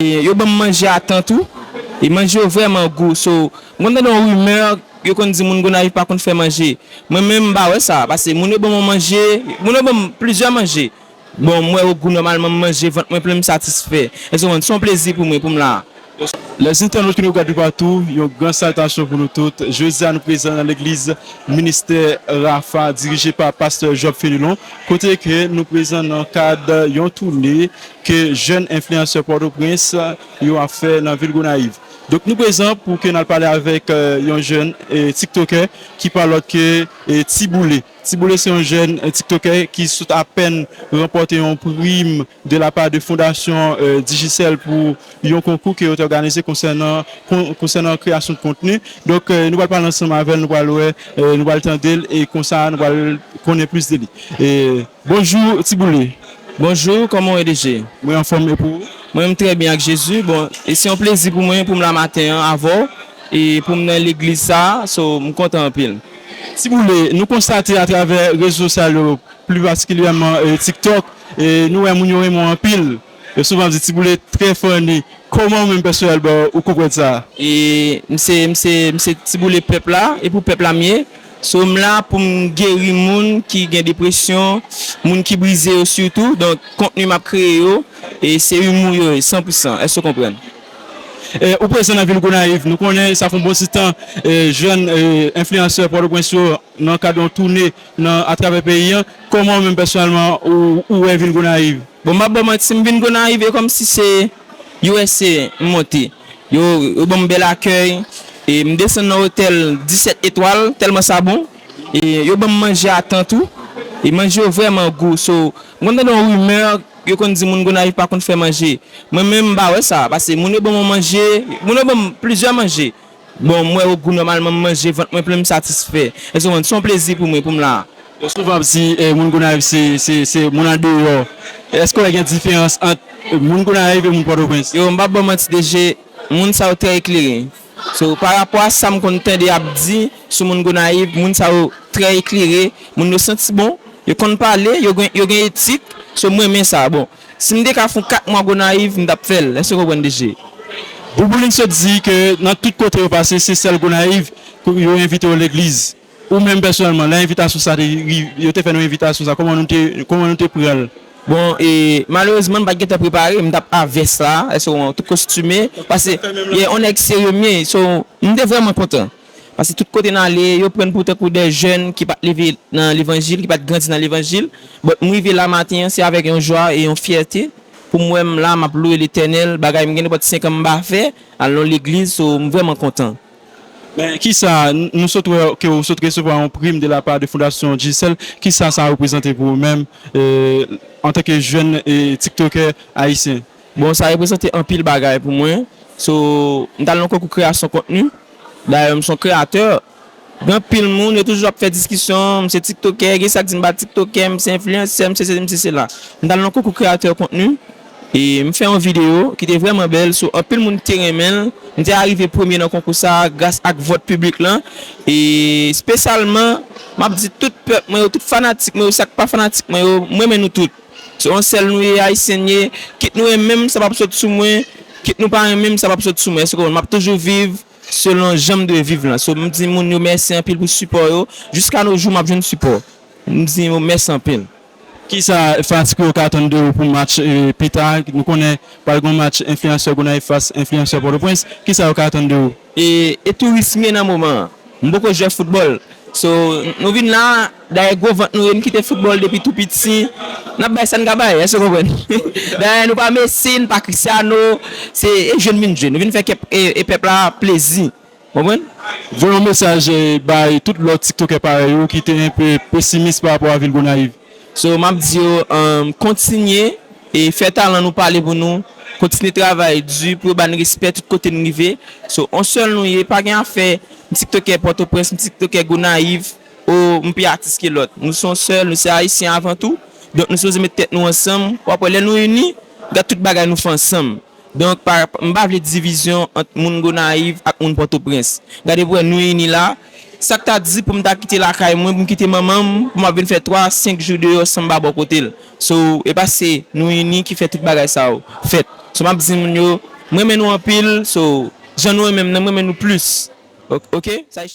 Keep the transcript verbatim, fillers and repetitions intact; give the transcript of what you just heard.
E yo ban m manje a tan tou. E manje yo vrèman gou. So, m konn tande yon rimè, yo konn di moun Gonayiv pa konn fè manje. Mwen menm, m pa wè sa. Paske moun yo ban m yon manje, moun yo ban m plizyè manje. Bon, m wè yo gou nòmalman, m manje, vant mwen plen, m satisfè. Èske w konprann? Se yon plezi pou mwen, pou m la. Les internautes qui nous regardent de partout, yon gran salitasyon pou nou tout. Jodi a, nou prezan nan legliz Ministè Rafa, dirije pa pastè Job Fenelon, kote ke nou prezan nan kad yon toune ke jèn enfliyansè Pòtoprens yo ap fè nan vil Gonayiv. Donk, nou prezan pou ke n al pale avèk, euh, yon jèn, eh, tiktokè ki pa lòt ke, eh, Tiboulé. Tiboulé se yon jèn, eh, tiktokè ki sot apèn ranpòte yon prim de la pa de fondasyon, eh, Digicel pou yon konkou ke yo te òganize konsènan, kon-, konsènan kreyasyon de kontni. Donk, eh, nou pral pale ansanm avè l, nou pral wè, eh, nou pral tande l, e konsa nou pral konnen plis de li. Eh, bonjou, Tiboulé. Bonjou, kòman w ye, D J? Mwen anfòm, e pou ou? Mwen menm trè byen ak Jezi. Bon, e se yon plezi pou mwen pou m la maten an avè w, e pou m nan legliz sa a, so, m kontan anpil. Tiboulé, nou konstate atravè rezo sosyal yo, pli patikilyèman, eh, TikTok, e nou wè moun yo renmen w anpil. Yo souvan di Tiboulé trè funny. Kòman ou menm pèsonèlman ou konprann sa? E m se, m se, m se Tiboulé pèp la, e pou pèp la m ye. So, m la pou m geri moun ki gen depresyon, moun ki brize yo sitou. Donk, kontni m ap kreye yo, e se imou yo ye, san pou san. Èske w konprann? E, ou prezan nan vil Gonayiv. Nou konnen sa fè yon bon ti tan, e, jèn, e, enfliyansè Pòtoprens yo nan kad yon toune nan, atravè peyi an. Kòman ou menm pèsonèlman ou, ou wè vil Gonayiv? Bon, m p ap ba w manti, m vin Gonayiv, e kòmsi se U S A m monte. Yo, yo ban m bèl akèy, e m desann nan otèl disèt etwal, tèlman sa bon. E yo ban m manje a tan tou, e manje yo vrèman gou. So, m konn tande yon rimè, yo konn di moun Gonayiv pa konn fè manje. Mwen menm, m pa wè sa, paske moun yo ban m yon manje, moun yo ban m plizyè manje. Bon, m wè yo gou nòmalman, m manje, vant mwen plen, m satisfè. Èske w konprann? Se yon plezi pou mwen, pou m la. Yo souvan ap di, eh, moun Gonayiv se, se, se moun andeyò. Èske w wè gen diferans ant, eh, moun Gonayiv e moun Pòtoprens? Yo, m p ap ba w manti, D J, moun sa yo trè eklere. So, pa rapò a sa m konn tande y ap di sou moun Gonayiv, moun sa yo trè eklere, moun yo santi bon, yo konn pale, yo gen, yo gen etik. So, m renmen sa. Bon, si m te ka fè yon kat mwa Gonayiv, m t ap fè l. Èske w konprann, D J? Bouboulin sot di ke nan tout kote yo pase, se sèl Gonayiv pou yo envite yo legliz. Ou menm pèsonèlman, lè envitasyon sa te ri-, yo te fè nou envitasyon sa, kòman nou te, kòman nou te pran l? Bon, e, malerezman, m pa t gentan prepare, m t ap a vès la, èske w konprann, tout kostime, paske, ye, yon nèg serye m ye, so, m te vrèman kontan. Paske tout kote n ale, yo pran n pou tankou de jèn ki pa t leve nan levanjil, ki pa t grandi nan levanjil. But m rive la maten an, se avèk yon jwa e yon fyète pou m wè m la, m ap lwe Letènèl, bagay m gen nenpòt senk an m pa fè, al nan legliz, so m vrèman kontan. Men kisa, n-, nou sot wè ke ou sot resevwa yon prim de la pa de Fondasyon Digicel, kisa sa reprezante pou ou menm, eh, antanke jèn, eh, tiktokè ayisyen? Bon, sa reprezante anpil bagay pou mwen. So, m t al nan konkou kreyasyon kontni. Dayè, m se yon kreyatè. Gen anpil moun, yo toujou ap fè diskisyon, m se tiktokè, gen sa k di m pa tiktokè, m se enfliyansè, m se sesi, m se sela. M t al nan konkou kreyatè kontni, e m fè yon videyo ki te vrèman bèl, so anpil moun ki te renmen l. M te arive premye nan konkou sa a, gras ak vòt piblik lan. E espesyalman, m ap di tout pèp mwen yo, tout fanatik mwen yo, sa k pa fanatik mwen yo, m renmen nou tout. Se yon sèl nou ye, ayisyen n ye. Kit nou renmen m, sa p ap sot sou mwen. Kit nou pa renmen m, sa p ap sot sou mwen. Èske w konprann? M ap toujou viv selon jan m dwe viv lan. So, m di moun yo mèsi anpil pou sipò yo. Jiska no jou, m ap jwenn sipò. M di yo mèsi anpil. Kisa fanatik yo ka atann de ou pou match, eh, pita? Nou konnen pral gen yon match enfliyansè Gonayiv fas enfliyansè Pòtoprens. Kisa yo ka atann de ou? E, e touris m ye nan moman an. M poko jwe foutbòl. So, nou vin la, dayè gwo vant nou ye, m kite foutbòl depi tou piti. N ap bay sa n ka bay, èske w konprann? Dayè nou pa Messi, n pa Cristiano, se, e jwe n vin jwe. Nou vin fè kèp, e, e pèp la plezi. Konprann? Voye yon mesaj, eh, bay tout lòt tiktokè parèy ou ki te enpe pesimis pa rapò a vil Gonayiv. So, m ap di yo, um, kontinye e fè talan nou pale pou nou, kontinye travay di pou yo ba n respè tout kote n rive. So, on sèl nou ye, pa gen afè m tiktokè Pòtoprens, m tiktokè Gonayiv, o m pi atis ke lòt. Nou se on sèl, nou se ayisyen avan tou. Donk, nou sipoze met tèt nou ansanm. W ap wè, lè nou ini, gad tout bagay nou fè ansanm. Donk, pa, m pa vle divizyon ant moun Gonayiv ak moun Pòtoprens. Gade pou wè nou ini la, Sa k ta di pou m ta kite lakay mwen, pou m kite manman m, pou m ap vin fè twa, senk jou deyò san m pa bò kote l? So, e pa se nou ini ki fè tout bagay sa yo fèt. So, m ap di moun yo, m renmen nou anpil, so, jan nou renmen m nan, m renmen nou plis. Ok, ok? Sa e